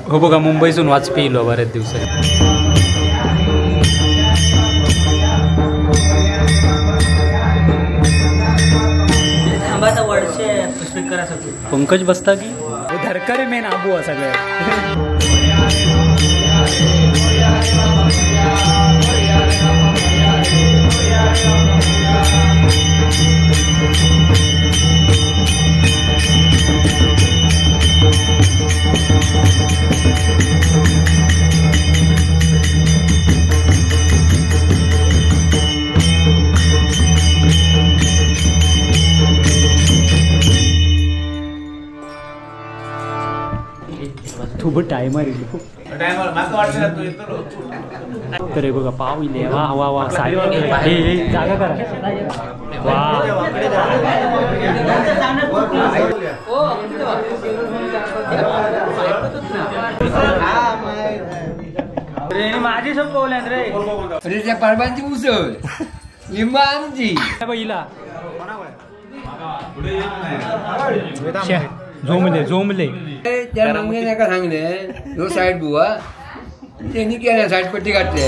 हो बघा मुंबईसून वाचपी इलो बऱ्याच दिवसांनी. पंकज बसता की धरकरे मेन आबू सगळे. खूप टायमर येईल. तर हे बघा पाव इले. वा वा वा साहेब हे जागा करा. वा माझी संपवल्या रे. अरे त्या परबांची उसळ लिंबा आमची बाईला झोमले झोमले. त्या मंगेने का सांगले ह्यो साईड बुवा त्यांनी केल्या साईड पट्टी काढले.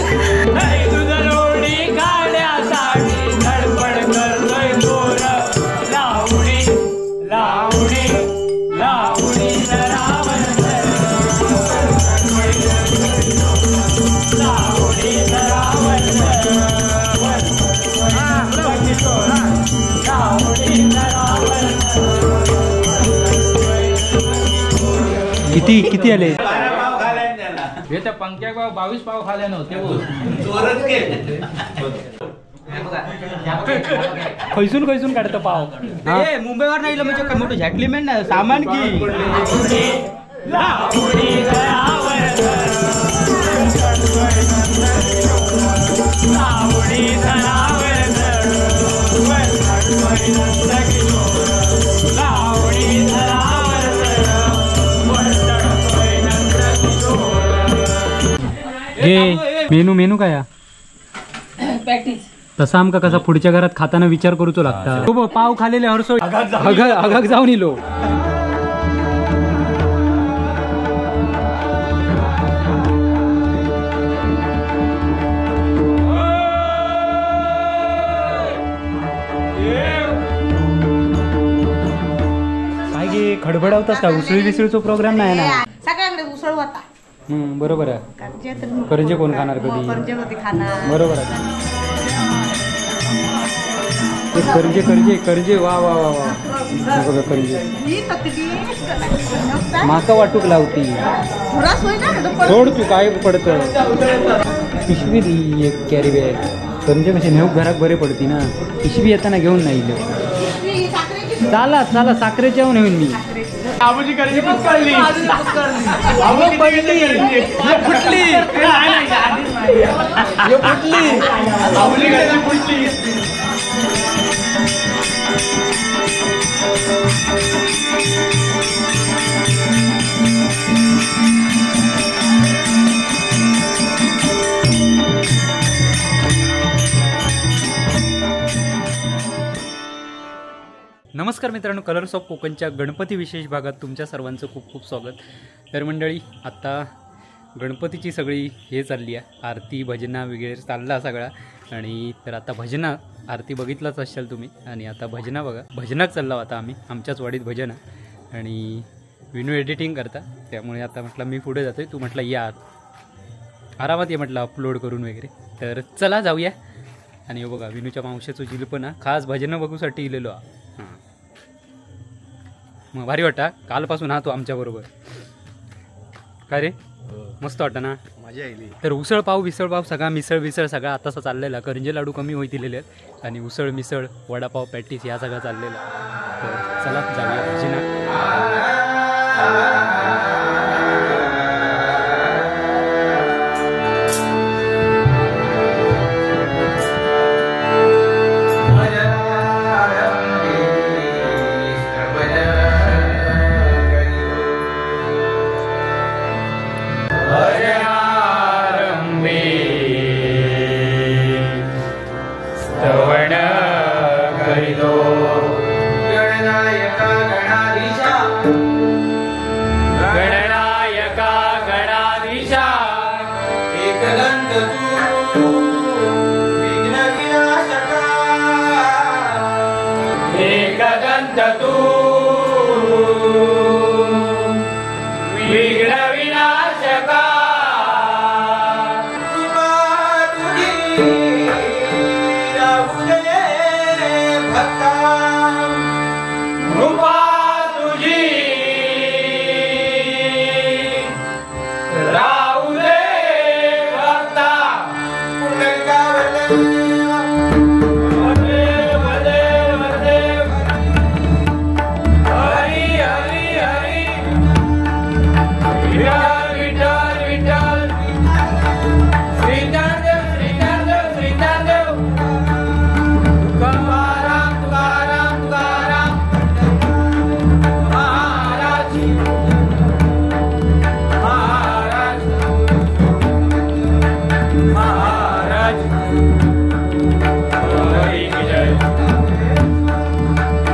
किती किती आले? हे त्या पंख्या 22 पाव खाले नव्हते. खैसून खैसून काढतो पाव. मुंबईवर नाही म्हणजे काय मोठं झॅकलीमेंट ना सामान की. हे मेनू मेनू काय तसा आमका कसा पुढच्या घरात खाताना विचार करूचो लागता. खूप पाव खालेले हरसो अगाक जाऊन इलो. काय गे खडबडावतास का? उसळी विसळीचो प्रोग्राम नाही ना सगळ्यांकडे उसळ होता. बरोबर आहे. करंजे कोण खाणार कधी? बरोबर आहे. करंजे करंजे करंजे वा वा वा वा बघा करंजे माका वाटूक लावती. सोड तू काय पडत. पिशवी दी एक कॅरी बॅग. करंजे कसे नेऊ घरात बरे पडती ना. पिशवी येताना घेऊन नाही. चला चला साखरेच्या येऊन मी. आबूची करंजी पकडली. आबू पडली फुटली फुटली आबूची करंजी फुटली. नमस्कार मित्रांनो, कलर्स ऑफ कोकणच्या गणपती विशेष भागात तुमच्या सर्वांचं खूप खूप स्वागत. तर मंडळी आता गणपतीची सगळी हे चालली आहे आरती भजना वगैरे चालला सगळा. आणि तर आता भजना आरती बघितलाच असाल तुम्ही. आणि आता भजना बघा, भजनात चालला आता आम्ही आमच्याच वाडीत भजन. आणि विनू एडिटिंग करता, त्यामुळे आता म्हटलं मी पुढे जातो आहे, तू म्हटलं या आरामात ये म्हटलं अपलोड करून वगैरे. तर चला जाऊया. आणि बघा विनूच्या मावशेचं जिल पण हा खास भजनं बघूसाठी इलेलो. हां मग भारी वाटा कालपासून हा तो आमच्याबरोबर. काय रे मस्त वाटतं ना, मजा आली. तर उसळ पाव विसळ पाव सगळा मिसळ विसळ सगळा आतासा चाललेला. करंजे लाडू कमी होई दिलेले आहेत आणि उसळ मिसळ वडापाव पॅटीस ह्या सगळा चाललेला. तर चला जाऊया भजिना. गणनायका गणाधीशा एकदंत तू विघ्न विनाशका एकदंत तू विघ्न विनाशका कृपा तुझी राहू दे भक्ता कृपा तुझी राहू दे भक्ता हरी हरी हरी विठ्ठल विठ्ठल विठ्ठल श्री ज्ञानदेव श्री ज्ञानदेव श्री ज्ञानदेव तुकाराम तुकाराम तुकाराम महाराज महाराज महाराज हरी की जय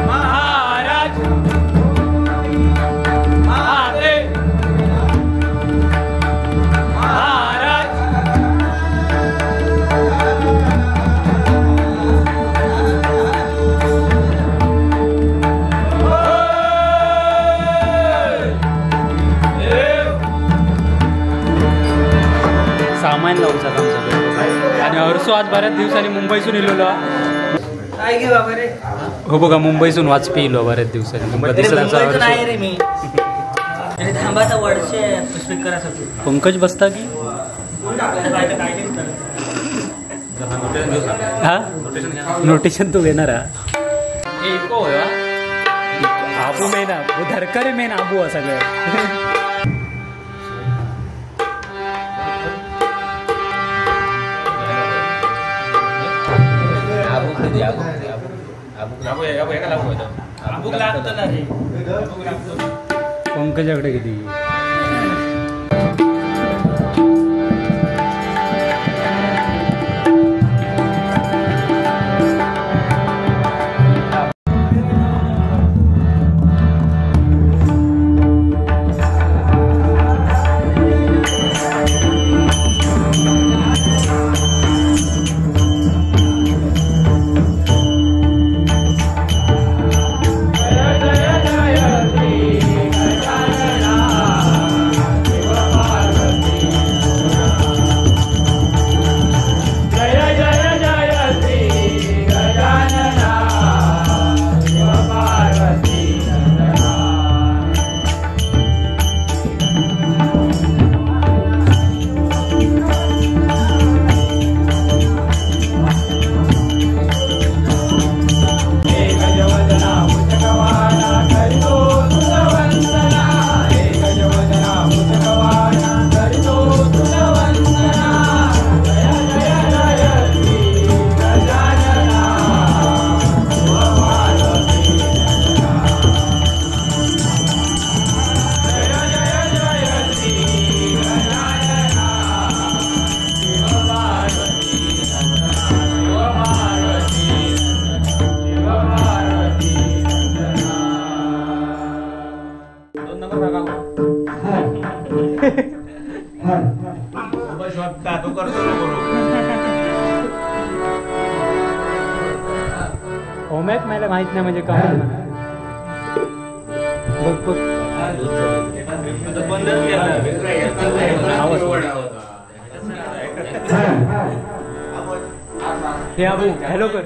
महाराज महादेव महाराज सामान लावूचा काम सगळं. आणि हर्षो आज बऱ्याच दिवसांनी मुंबईसून इलो. काय गे बाबा रे? हो बघा मुंबईसून वाचपी इलो बऱ्याच दिवसांनी. तुमका दिसत असा मुंबईतून आहे हर्षो. रे मी. अरे थांबाचा वर्ष स्पीकर असतो. पंकज बसता की हा नोटेशन तू घेणार हा? इको होय हा? आबू मेन आबू धरकरे मेन आबू हा सगळं. पंकजाकडे किती ओमॅक मला माहित नाही म्हणजे कमाल म्हणा. बघ बघ हे आबू हॅलो कर.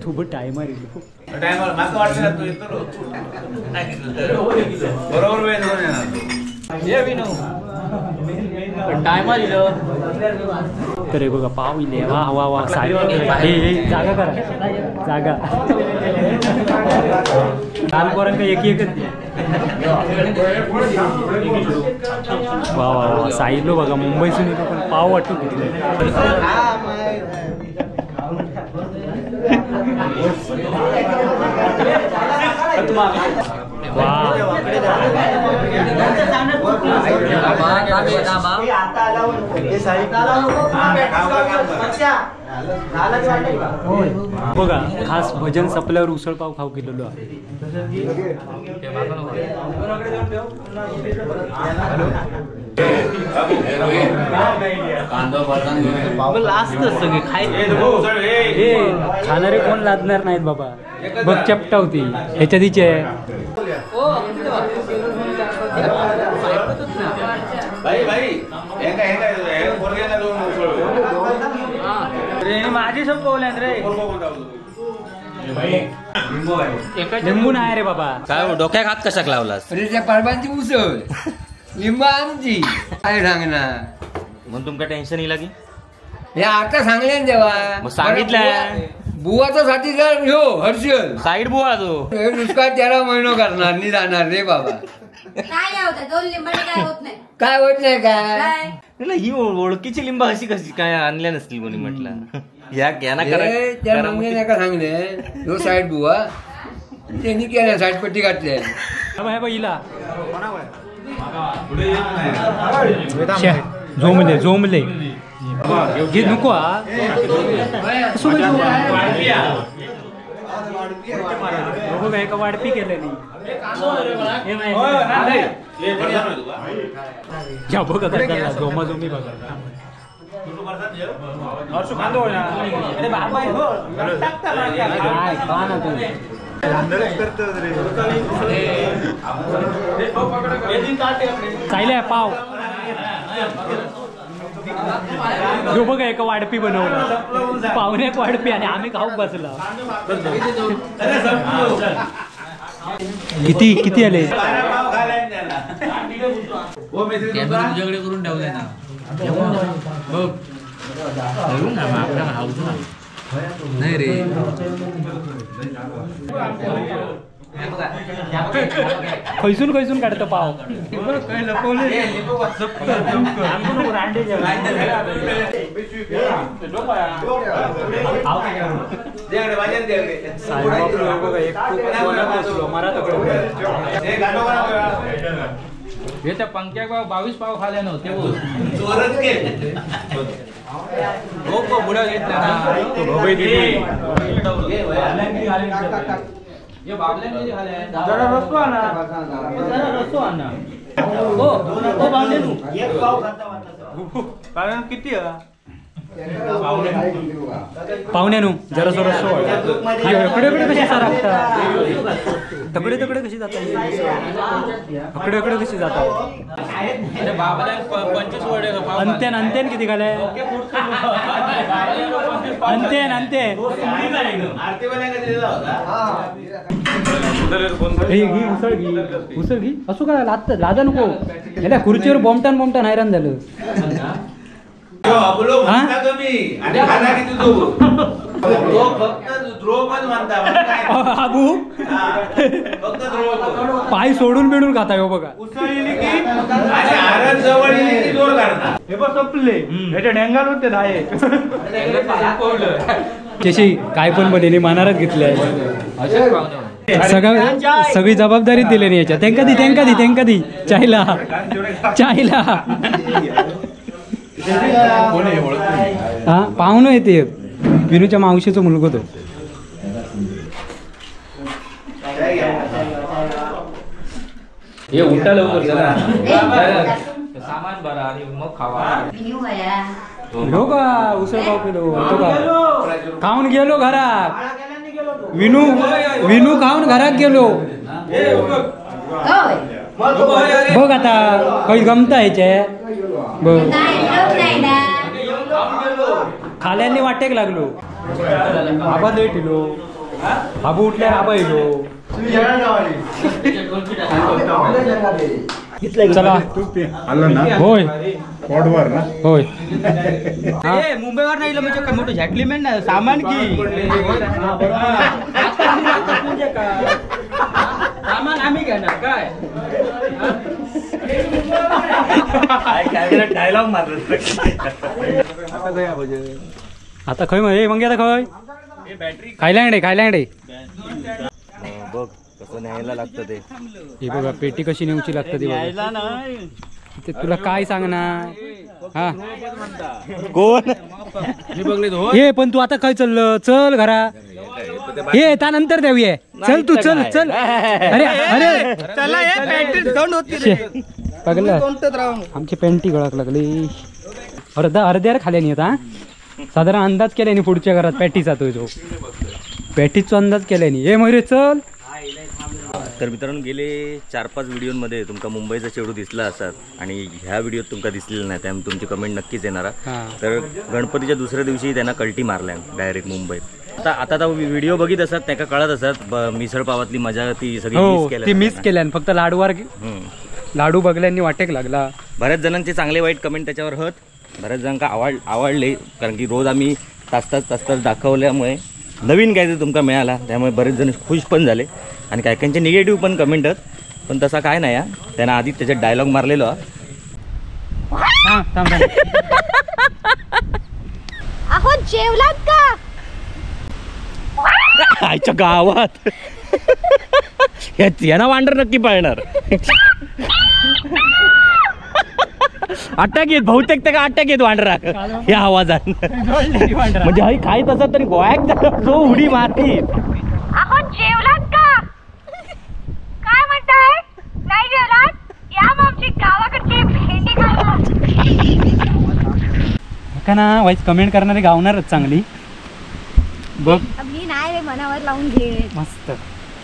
तू बघ टायमर येईल. टायमर माका वाटलं तू येतो बरोबर वेळ धरून येणार. ये विनू टायमर इलो. तर हे बघा पाव इले. वा वा वा साहेब हे जागा करा जागा. काल पोरांका एक एकच द्या. वा वा वा साहिलो बघा मुंबईसून येतो पण पाव वाटून घेतलं. वा बघा खास भजन संपल्यावर उसळ पाव खाऊ गेलेलो आहे. खाणारे कोण लादणार नाहीत बाबा. बघ चपटा होती ह्याच्या तिचे. माझी संपवल्या रे. लिंबू नाही रे बाबा. काय डोक्यात हात कशाक लावलास? अरे त्या परबांची उसळ लिंबा आमची काय सांगणार. मग तुमका टेन्शन येईल की हे आता सांगले तेव्हा सांगितलं. बुवाचा साथीदार ह्यो हर्षल साईड बुवा तो हे नुसका 13 महिनो करणार नाही जाणार रे बाबा. काय होत दोन लिंबाने काय होत नाही. काय होत नाही काय ही ओळखीची लिंबा अशी कशी काय आणल्या नसतील कोणी म्हटलं. या ज्ञाना त्या मंगेने का सांगले ह्यो साईड बुवा त्यांनी केल्या साईड पट्टी घातल्या. झोमले झोमले घे नको. बघा एका वाडपी केलं नाही. बघा झोमाझोमी बघा. काय पाव जो बघा एका वाडपी बनवलं पाहुणे एक वाडपी आणि आम्ही खाऊ बसला. किती किती आले तुझ्याकडे करून ठेवले ना नाही रे. खैसून खैसून काढतो पाव. हे त्या पंख्या 22 पाव खाले नव्हते. कारण किती पाहुण्यानू जरा रस्सो इकडे इकडे कशी सारखता तकडे तकडे कशी जाता अकडे अकडे कशी जाता. अंत्यान अंत्यान किती खाले अंत्यान अंत्यान. उसळ घे उसळ घे असू का लादा नको. याला खुर्चीवर बोमटान बोमटान हैराण झालं. पाय सोडून बिडून खाता हो बघा. जशी काय पण बनेली मानारात घेतले सगळी जबाबदारी दिली नाही याच्या. त्यांका दी त्यांका दी त्यांका दी चायला चायला. हा पाहुणं येते विनूच्या मावशीचा मुलगा तो. हे उठा लवकर सामान भरा आणि मग खावा. हो का उसळ पाव केलो तो का खाऊन गेलो घरात. विनू विनू खाऊन घरात गेलो. बघ आता काही गमता याचे बघ खाल्यांनी वाटेक लागलो. आबा लेट इलो, आबू उठल्यार आबा इलो. चला होय पॉटवर ना होय. मुंबईवर नाही म्हणजे काय मोठं झॅकलीमेंट ना सामान की सामान आम्ही घेणार काय डायलॉग मारलं. आता खय मग मग आता खय खायला खायला बघ कसं न्यायला लागतं ते. हे बघा पेटी कशी नेऊची लागतं ते बघा. ते तुला काय सांगणार हा कोण हे पण तू आता काय चललं चल घरा हे त्यानंतर देऊया. चल तू चल चल. अरे अरे चला हे बॅटरी थंड होती पगला आमची पेंटी गळाक लागली. अर्धा अर्ध्यार खाल्यानी आता साधारण अंदाज केल्यानी पुढच्या घरात पॅटी जातोय तो पॅटीचा अंदाज केल्यानी. हे मयुरे चल. तर मित्रांनो गेले 4-5 व्हिडिओमध्ये तुमका मुंबईचा चेडू दिसला असतात आणि ह्या व्हिडिओत तुमका दिसलेला नाही, त्यामुळे तुमची कमेंट नक्कीच येणार. तर गणपतीच्या दुसऱ्या दिवशी त्यांना कल्टी मारल्या डायरेक्ट मुंबईत. आता आता व्हिडिओ बघित असत त्याका कळत असत मिसळ पावातली मजा ती सगळी मिस केल्या, ती मिस केल्यान फक्त लाडूवर लाडू बघल्यांनी वाटेक लागला. बऱ्याच जणांचे चांगले वाईट कमेंट त्याच्यावर होत, बऱ्याच जणांका आवडले कारण की रोज आम्ही तास तास तास तास दाखवल्यामुळे नवीन काहीतरी तुमका मिळाला, त्यामुळे बरेच जण खुश पण झाले आणि काही काहींचे निगेटिव्ह पण कमेंट आहेत, पण तसा काय नाही. त्यांना आधी त्याच्यात डायलॉग मारलेलो. अहो जेवलात का आईच्या गावात यांना वांडर नक्की पाळणार. अटॅक येत बहुतेक त्या अटॅक येत वांडरा या आवाजात, म्हणजे हई खायत असत तरी गोळ्याक जो उडी मारती. अहो जेवलात का काय म्हणताय नाही जेवलात या मग आमची गावाकडची भेंडी खायला. का ना वाईज कमेंट करणारे गावणारच चांगली बघ. मी नाही रे मनावर लावून घेत मस्त.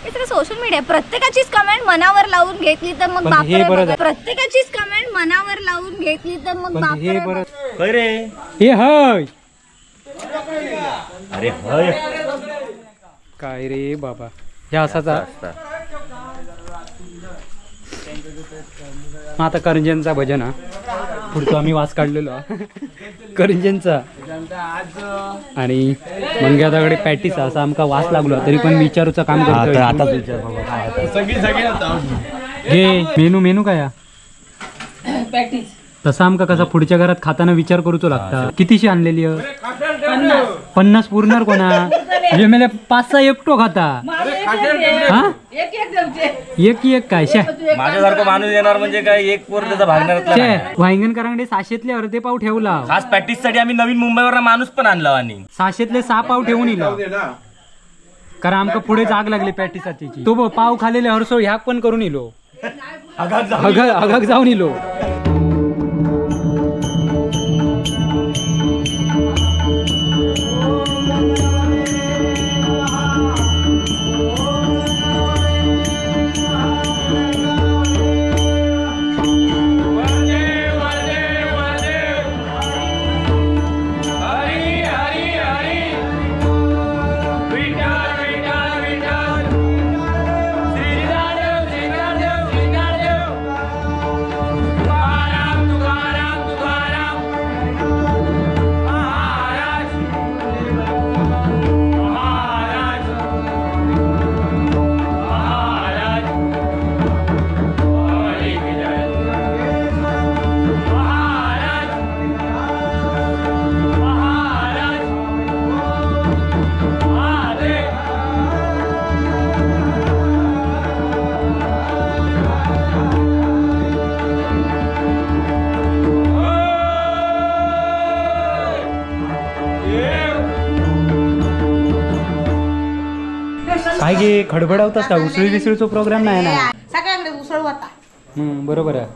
हे सगळं सोशल मीडिया प्रत्येकाचीच कमेंट मनावर लावून घेतली तर मग बापरे, प्रत्येकाचीच कमेंट मनावर लावून घेतली तर मग बापरे. रे हे हय अरे हय काय रे बाबा ह्या असाच. आता करंज्यांचा भजन हा पुढचा आम्ही वास काढलेलो करंज्यांचा आणि मंग्याकडे पॅटीचा असा आमका वास लागलो तरी पण विचारूचा काम करतोय. आता हे मेनू मेनू काय तसा आमका कसा पुढच्या घरात खाताना विचार करूचो लागता. कितीशी आणलेली 50 पुरणार कोणा म्हणजे 5-6 एकटो खाता एक एक काय माझ्यासारखं माणूस येणार म्हणजे काय एक पोर त्याचा भागणार. वांगणकरांकडे 600तले अर्धे पाव ठेवला खास पॅटीस साठी आम्ही नवीन मुंबईवर माणूस पण आणला आणि 600तले 6 पाव ठेवून इला कारण आमका पुढे जाग लागली पॅटीसाठी. तो पाव खालेले हरसो ह्याक पण करून इलो हगाक जाऊन इलो. काय गे खडबडावतास का? उसळी विसळीचा प्रोग्राम नाही ना सगळ्यांकडे उसळ होता. बरोबर आहे.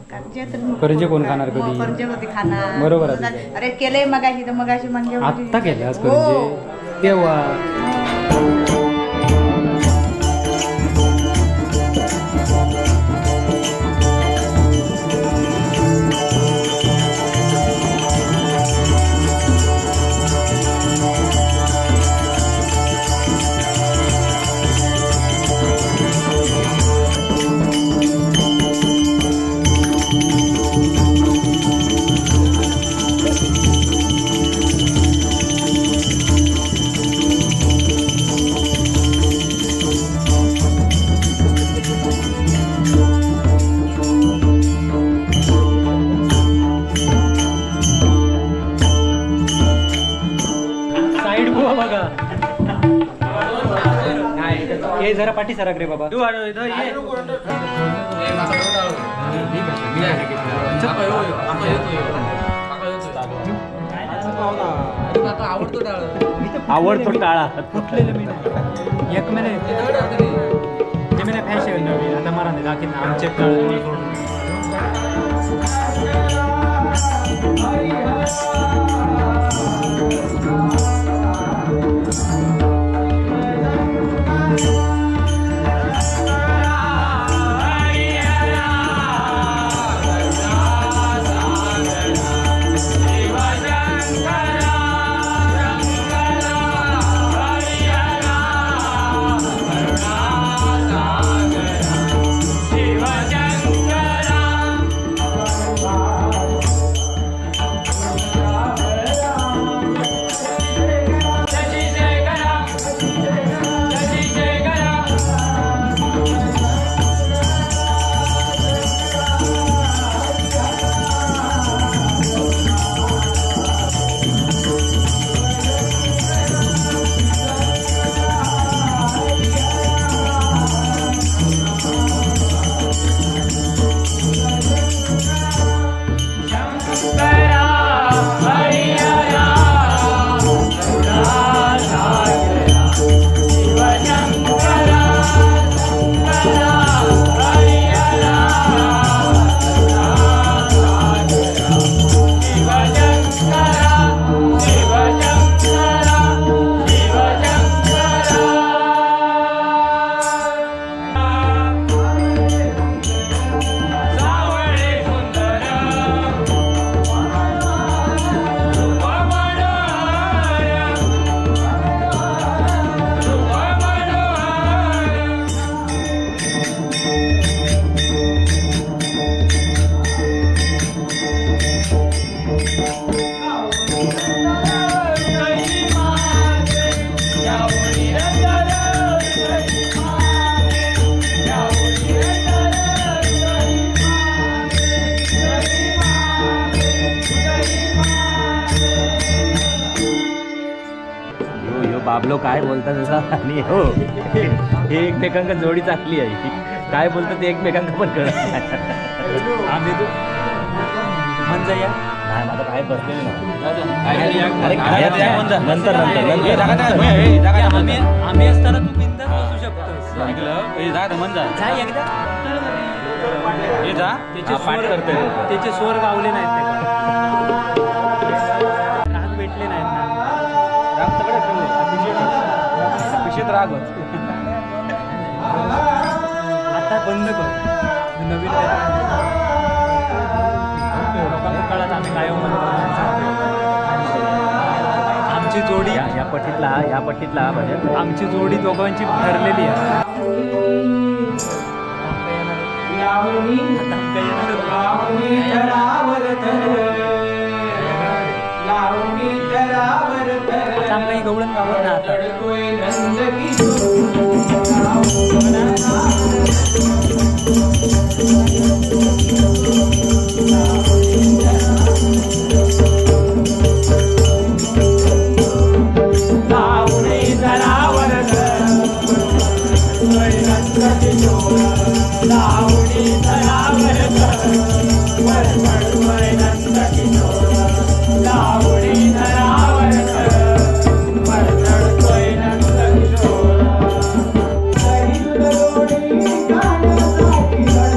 करंजे कोण खाणार कधी? करंजे कधी खाणार? बरोबर आहे. अरे केले मगाशी तर मगाशी म्हणजे आत्ता केले आज करंजे तेव्हा. हे जरा पाठी सराक रे बाबा. आवडतो टाळा फुटलेलं मी नाही एक महिने ते महिने फॅशन नवीन आता मला नाही दाखीन आमचे टाळ सोडून. बाबलो काय बोलतात तसा आणि हो हे एकमेकांका जोडी चांगली आहे. काय बोलतात ते एकमेकांका पण कळत नाही. आम्ही तू म्हणजे या नाही माझं काय बसलेलं नाही. नंतर नंतर नंतर आम्ही असताना तू बिंदास बसू शकतोस. जा एकदा त्याचे स्वर गावले नाहीत, राग भेटले नाहीत ना. राग आता बंद कर नवीन लोकांना कळत आम्ही काय म्हणतो. आमची जोडी या पट्टीतला भजन आमची जोडी दोघांची ठरलेली आहे. आता आमका गवळण गावत ना आता. Thank you.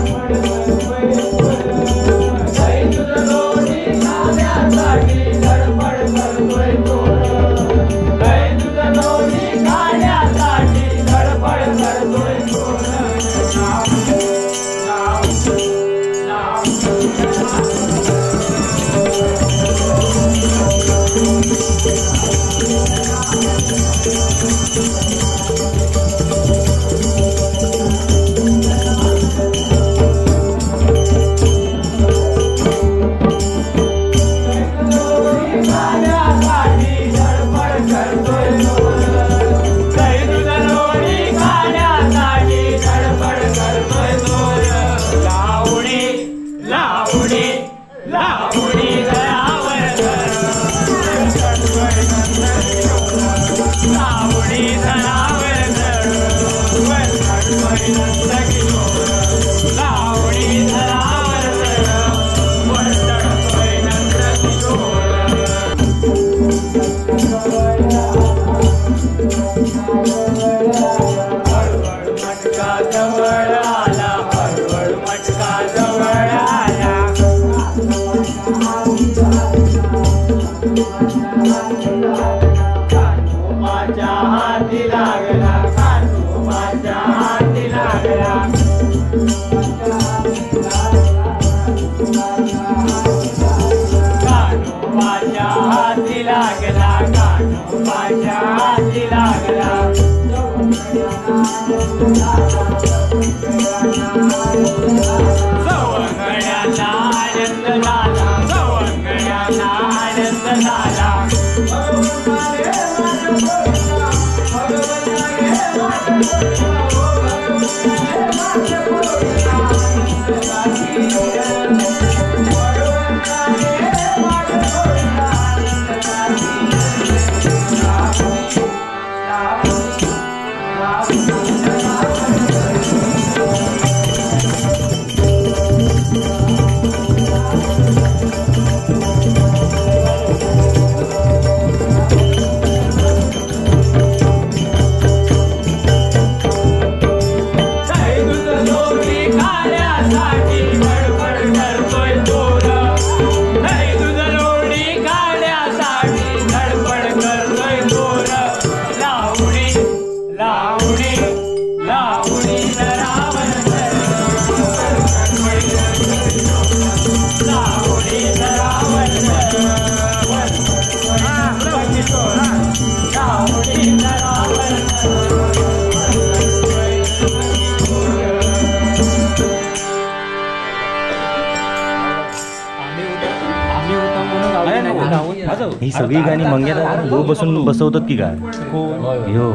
ही सगळी गाणी मंग्याला गो बसून बसवतात की काय? हो,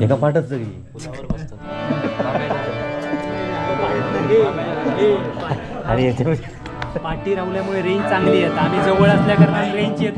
एका पाठच सगळी. आणि याच्या पाठी रावल्यामुळे रेंज चांगली येत, आम्ही जवळ असल्या कारणाने रेंज येत.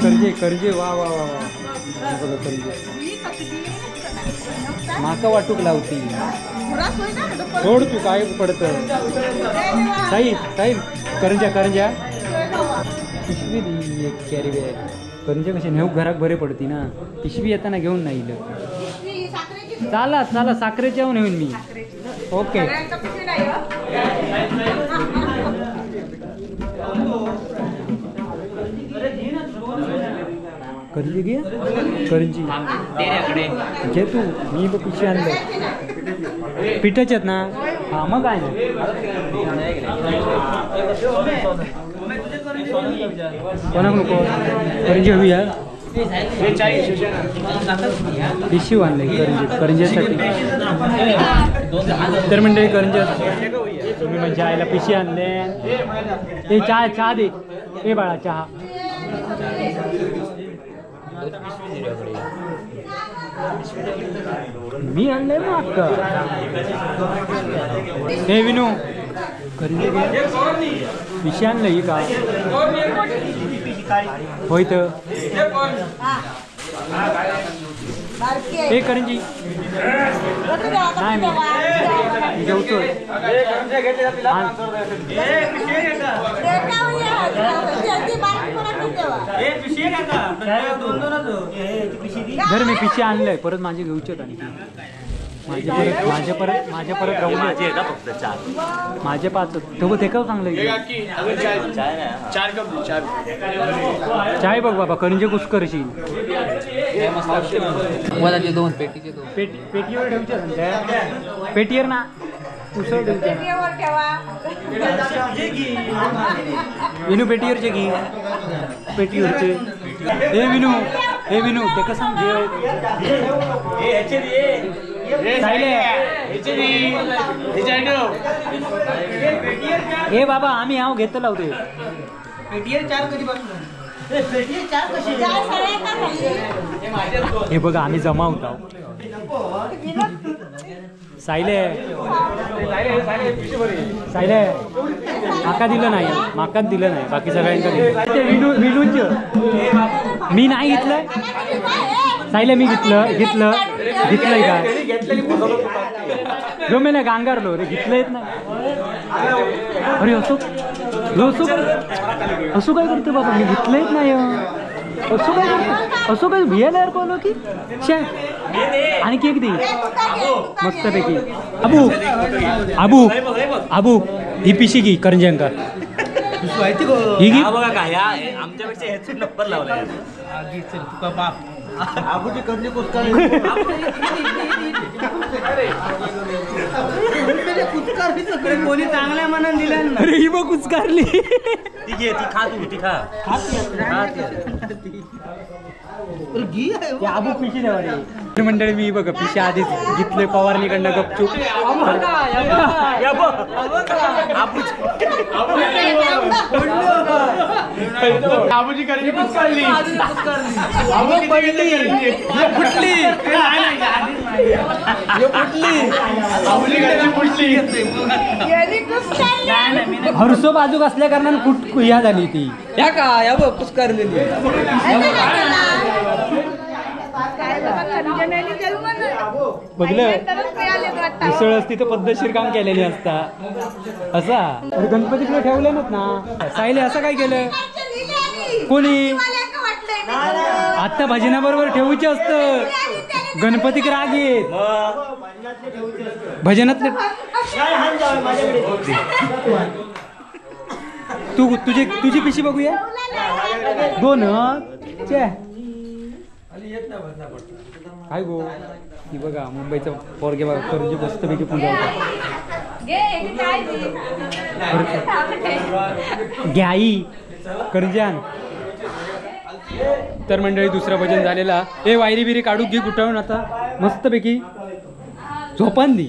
करजे करजे वा वा वा वा बघा करजे माका वाटूक लावती सोड तू काय पडत साई साई करंजा करंजा पिशवी दी एक कॅरी बॅग करंजा कशी नेऊ घराक बरे पडती ना पिशवी येताना घेऊन नाही चला चला साखरेची येऊन येऊन मी ओके. करंजी घे, करंजी घे तू, मी पिशवी आणलं पिठाच्यात ना. हा मग काय नाही. कोणाक नको करंजी हवी आहे? पिशवी आणले करंजी, करंजीसाठी. तर मंडळी करंजी तुम्ही म्हणजे आईला पिशी आणले. ए चहा चहा दे, ए बाळा चहा. मी आणलंय मग अक्का. हे विनू करंजी घे, पिशी आणलं ही का? होय तर ए करंजी नाही मी जेवतोय. जर मी पिशी आणलंय परत माझे घेऊचे आणि माझे परत माझे परत राहून फक्त चार, माझे पाच. तो ते का चांगलं चाय बघ बाबा, करंजी कुस करशील. दोन पेटीचे पेटीवर ठेवचे पेटीवर ना उसळ ठेवचे. विनू पेटीवरचे की पेटीवरचे. हे विनू, हे विनू ते कसं हे बाबा आम्ही हांव घेतलो लावते. हे बघा आम्ही जमा होता. सायले सायले माका दिलं नाही, माकाच दिलं नाही, बाकी सगळ्यांना दिलं. ते विनू विनूच मी नाही घेतलं. सायले मी घेतलं घेतलं घेतलंय का? जो मी ना गांगारलो रे, घेतलंयच नाही. अरे असो असो असं काय करतो बाबा, मी घेतलंयच नाही. असं काय करतो, असं काय भियाला यार बोललो की शे. आणखी एक दे मस्तपैकी. आबू आबू आबू ही पिशी घे करंज्यांका. ही घे बघा का ह्या आमच्यापेक्षा ह्याच नंबर लावलाय. तुका बाप आबूची करंजी कोणी चांगल्या मनान दिल्या. अरे ही बघ कुचकारली. ती घे, ती खा, तू ती खा. आबू पिशी द्यावा रे. मंडळी मी बघा पिशी आधीच घेतले फवारणीकडनं गपचूप. आबूची करंजी कुचकारली, फुटली फुटली. हरसो बाजूक असल्या कारणान फुट ह्या झाली ती. या का या बघ कुचकारलेली. बघलं उसळ असती तर पद्धतशीर काम केलेली असता. असा अरे गणपतीकडे ठेवलं ना सायले, असं काय केलं कोणी? आता भजनाबरोबर ठेवूचे असतं, गणपतीक राग येत. भजनातले तू तुझी तुझी पिशी बघूया. दोन चे काय गो ही बघा मुंबईचं पोरगे बघा करंजी मस्तपैकी पूजा होता. घ्याई करंजान. तर मंडळी दुसरं भजन झालेला. ए वायरी बिरी काढू घे कुठं आता मस्तपैकी झोपान दी.